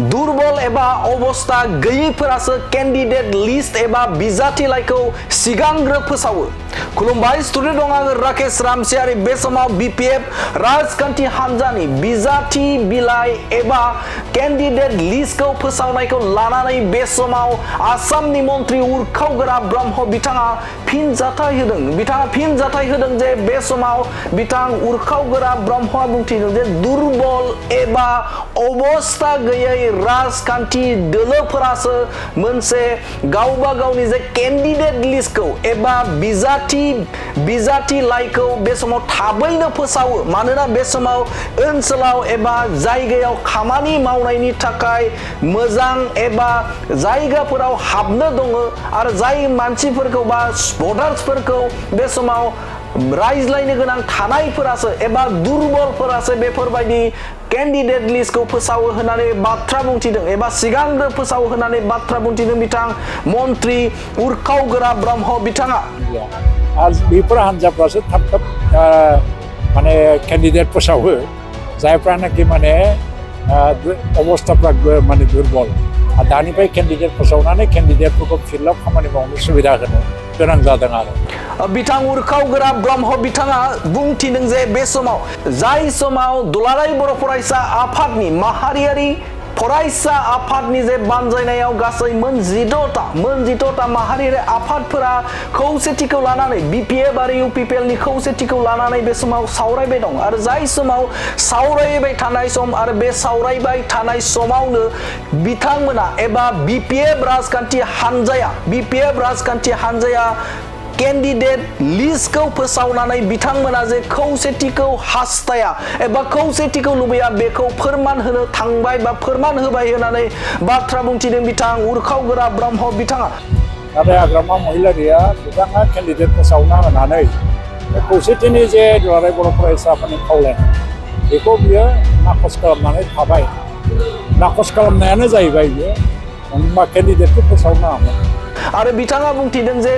दुर्बल एबा अबस्था गैयैफोरासो कैंडिडेट लिस्ट एबा बिजाथिलाइखौ सिगांग्रो फोसावो। खुलुमबाय स्टुडिअ दं आङो राकेश रामसियारि। बे समाव बीपीएफ राजखान्थि हान्जानि बिजाथि बिलाइ एबा कैंडिडेट लिस्टखौ फोसावनायखौ लानानै बे समाव आसामनि मन्त्रि उरखावगोरा ब्रह्म बिथाङा फिनजाथाय होदों। बिथाङा फिनजाथाय होदों जे बे समाव बिथां उरखावगोरा ब्रह्मआ बुंथिदों जे दुर्बल एबा अबस्था गैयै राजखान्थि दोलोफोरासो मोनसे गावबा गावनि जे कैंडिडेट लिस्टखौ एबा बिजाथि लाइखौ बे समाव थाबैनो फोसावो। मानोना बे समाव ओनसोलाव एबा जायगायाव खामानि मावनायनि थाखाय मोजां एबा जायगाफोराव हाबनो दङ आरो जाय मानसिफोरखौ बा भटार्सफोरखौ बे समाव रायज्लायनो गोनां थानायफोरासो एबा दुर्बलफोरासो बेफोरबायदि कैंडिडेट लिस्टखौ फोसावो होननानै बाथ्रा बुंथिदों एबा सिगांग्रो फोसावो होननानै बाथ्रा बुंथिदों बिथां मन्त्रि उरखावगोरा ब्रह्म बिथाङा। आरो बेफोर हान्जाफ्रासो थाब थाब माने कैंडिडेट फोसावो जायफ्रानाखि माने अबस्थाफ्रा माने दुर्बल। दानिफ्राय कैंडिडेट फोसावनानै कैंडिडेटफोरखौ फिल्डआव खामानि मावनो सुबिदा होनो गोनां जादों आरो। बिथां उरखावगोरा ब्रह्म बिथाङा बुंथिदों जे बे समाव जाय समाव दुलाराय बर' फरायसा आफादनि माहारियारि फरायसा आफादनि जे बानजायनायाव गासै मोन 18टा माहारियारि आफादफोरा खौसेथिखौ लानानै बीपीएफ आरो यूपीपीएल नि खौसेथिखौ लानानै बे समाव सावरायबाय दं आरो जाय समाव सावरायबाय थानाय सम आरो बे सावरायबाय थानाय समावनो बिथांमोना एबा बीपीएफ राजखान्थि हान्जाया कैंडिडेट लिस्टखौ फोसावनानै बिथांमोना जे खौसेथिखौ हास्थाया एबा खौसेथिखौ लुबैया बेखौ फोरमान होनो थांबाय बा फोरमान होबाय होननानै बाथ्रा बुंथिदों बिथां उरखावगोरा ब्रह्म बिथाङा। नाथाय हाग्रामा महिलारिया बिथाङा कैंडिडेट फोसावना होनानै खौसेथिनि जे दुलाराय बर' फरायसा आफादनि खावलायनाय बेखौ बियो नाखस खालामनानै थाबाय। नाखस खालामनायानो जाहैबाय बियो होनबा कैंडिडेटखौ फोसावनाङामोन। आरो बिथाङा बुंथिदों जे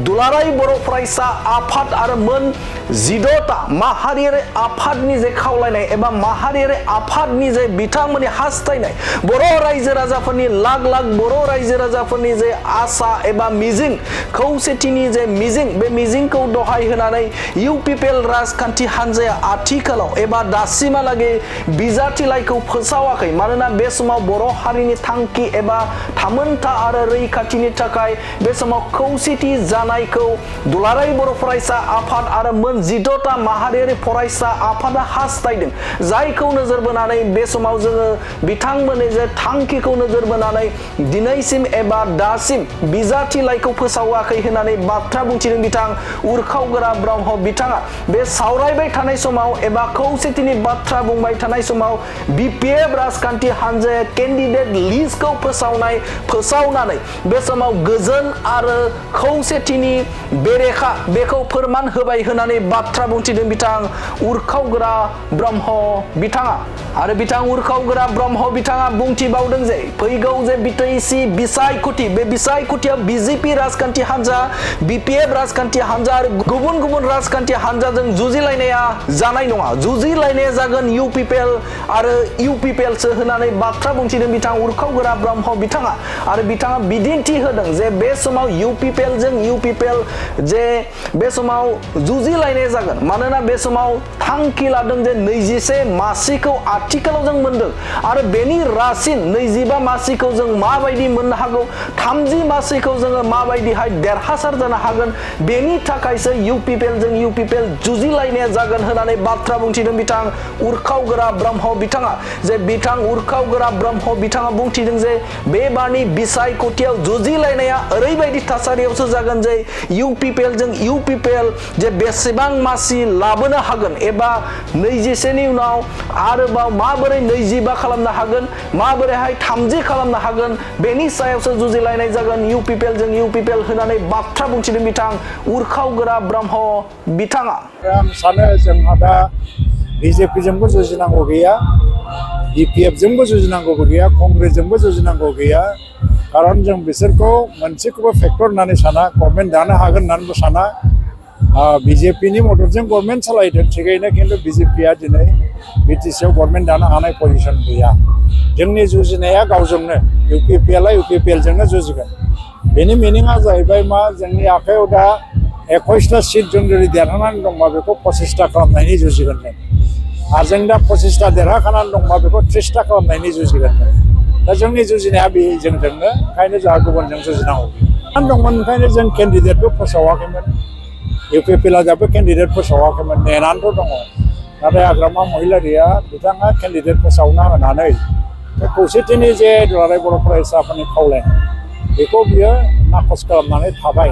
दुलाराय बर' फरायसा आफाद आरो मोन 16टा माहारियारि आफादनि जे खावलायनाय एबा माहारियारि आफादनि जे बिथांमोननि हास्थायनाय बर' रायजो राजाफोरनि लाख बर' रायजो राजाफोरनि जे आसा एबा मिजिं खौसेथिनि जे मिजिं बे मिजिंखौ दहाय होनानै यूपीपीएल राजखान्थि हान्जाया आथिखालाव एबा दासिमहालागै बिजाथिलाइखौ फोसावाखै। मानोना बे समाव बर' हारिनि थांखि एबा थामोनथा आरो रैखाथिनि थाखाय बे समाव खौसेथि जानायखौ दुलाराय बर' फरायसा आफाद आरो मोन 16टा माहारियारि फरायसा आफादा हास्थायदों। जायखौ नोजोर बोनानै बे समाव जोङो बिथांमोननि जे थांखिखौ नोजोर बोनानै दिनैसिम एबा दासिम बिजाथिलाइखौ फोसावाखै होननानै बाथ्रा बुंथिदों बिथां उरखावगोरा ब्रह्म बिथाङा। बे सावरायबाय थानाय समाव एबा खौसेथिनि बाथ्रा बुंबाय थानाय समाव बीपीएफ राजखान्थि हान्जाया कैंडिडेट लिस्टखौ फोसावनानै बे समाव गोजोन आरो खौसेथिनि बेरेखा बेखौ फोरमान होबाय होननानै बाथ्रा बुंथिदों बिथां उरखावगोरा ब्रह्म बिथाङा। आरो बिथां उरखावगोरा ब्रह्म बिथाङा बुंथिबावदों जे फैगौ जे बिटिसि बिसायख'थि बे बिसायख'थियाव बीजेपी राजखान्थि हान्जा बीपीएफ राजखान्थि हान्जा आरो गुबुन राजखान्थि हान्जाजों जुजिलायनाया जानाय नङा। जुजिलायनाया जागोन यूपीपीएल आरो यूपीपीएलसो होननानै बाथ्रा बुंथिदों बिथां उरखावगोरा ब्रह्म बिथाङा। आरो बिथाङा बिदिन्थि होदों जे बे समाव यूपीपीएल जे बे समाव जुजिलायनाय जागोन। मानोना बे समाव थांखि लादों जे 21 मासिखौ आथिखालाव जों मोनदों आरो बेनि रासिन 25 मासिखौ जों माबायदि मोननो हागौ 30 मासिखौ जोङो माबायदिहाय देरहासार जानो हागोन बेनि थाखायसो यूपीपीएल जुजिलायनाया जागोन होननानै बाथ्रा बुंथिदों बिथां उरखावगोरा ब्रह्म बिथाङा। जे बिथां उरखावगोरा ब्रह्म बिथाङा बुंथिदों जे बेबारनि बिसायख'थियाव जुजिलायनाया ओरैबायदि थासारियावसो जागोन जे यूपीपीएल जे बेसेबां मासि लाबोनो हागोन एबा 21 नि उनाव आरोबाव माबोरै 25 खालामनो हागोन माबोरैहाय 30 खालामनो हागोन बेनि सायावसो जुजिलायनाय जागोन यूपीपीएल होननानै बाथ्रा बुंथिदों बिथां उरखावगोरा ब्रह्म बिथाङा। आं सानो जोंहा दा बीजेपीजोंबो जुजिनांगौ गैया, बीपीएफजोंबो जुजिनांगौबो गैया, कंग्रेसजोंबो जुजिनांगौ गैया। खारन जों बिसोरखौ मोनसेखौबो फेक्टर होननानै साना, गभर्नमेन्ट दानो हागोन होननानैबो साना। बीजेपीनि मददजों गभर्नमेन्ट सालायदों थिगैनो, खिन्थु बीजेपीआ दिनै बिटिसिआव गभर्नमेन्ट दानो हानाय पजिशन गैया। जोंनि जुजिनाया गावजोंनो इउपिपिएलआ इउपिपिएलजोंनो जुजिगोन बेनि मिनिङा जाहैबाय मा जोंनि आखायाव दा 21टा सिट जों जुदि देरहानानै दंबा बेखौ 25टा खालामनायनि जुजिगोन जों आरो जों दा 25टा देरहाखानानै दंबा बेखौ 30टा खालामनायनि जुजिगोन जों दा जोंनि जुजिनाया बे जोंजोंनो ओंखायनो जोंहा गुबुनजों जुजिनांगौ दंमोन ओंखायनो जों केन्डिडेटबो फोसावाखैमोन इउपिपिएलआ दाबो केन्डिडेट फोसावाखैमोन नेनानैथ' दङ नाथाय हाग्रामा महिलारिया बिथाङा केन्डिडेट फोसावना होनानै बे खौसेथिनि जे दुलाराय बर' फरायसा आफादनि खावलायनाय बेखौ बियो नाखस खालामनानै थाबाय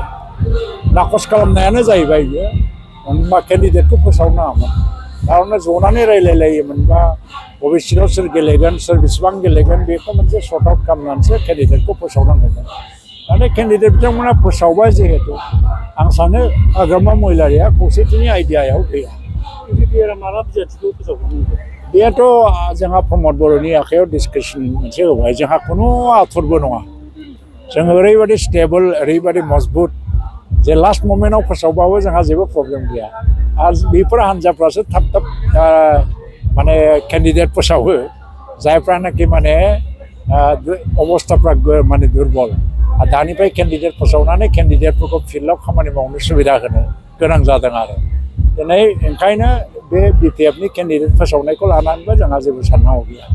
नाखस खालामनायानो जाहैबाय बियो मोनबा केन्डिडेटखौ फोसावनाङामोन थारमाने जनानै रायलायलायोमोनबा बबे सिटआव सोर गेलेगोन सोर बेसेबां गेलेगोन बेखौ मोनसे सर्ट आउट खालामनानैसो केन्डिडेटखौ फोसावनांगौमोन नाथाय केन्डिडेट बिथांमोना फोसावबाय जिहेतु आं सानो हाग्रामा महिलारिया खौसेथिनि आइडियायाव गैया बेथ' जोंहा प्रमद बर'नि आखायाव डिसकासन मोनसे होबाय जोंहा खुनु आथुरबो नङा जों ओरैबायदि स्टेबल ओरैबायदि मजबुत जे लास्ट ममेन्टआव फोसावबाबो जोंहा जेबो प्रब्लेम गैया आरो बेफोर हान्जाफ्रासो थाब थाब माने केन्डिडेट फोसावो जायफ्रानाखि माने अबस्थाफ्रा माने दुरबल आरो दानिफ्राय केन्डिडेट फोसावनानै केन्डिडेटफोरखौ फिल्डआव खामानि मावनो सुबिदा होनो गोनां जादों आरो दिनै ओंखायनो बे बिपिएफनि केन्डिडेट फोसावनायखौ लानानैबो जोंहा जेबो साननांगौ गैया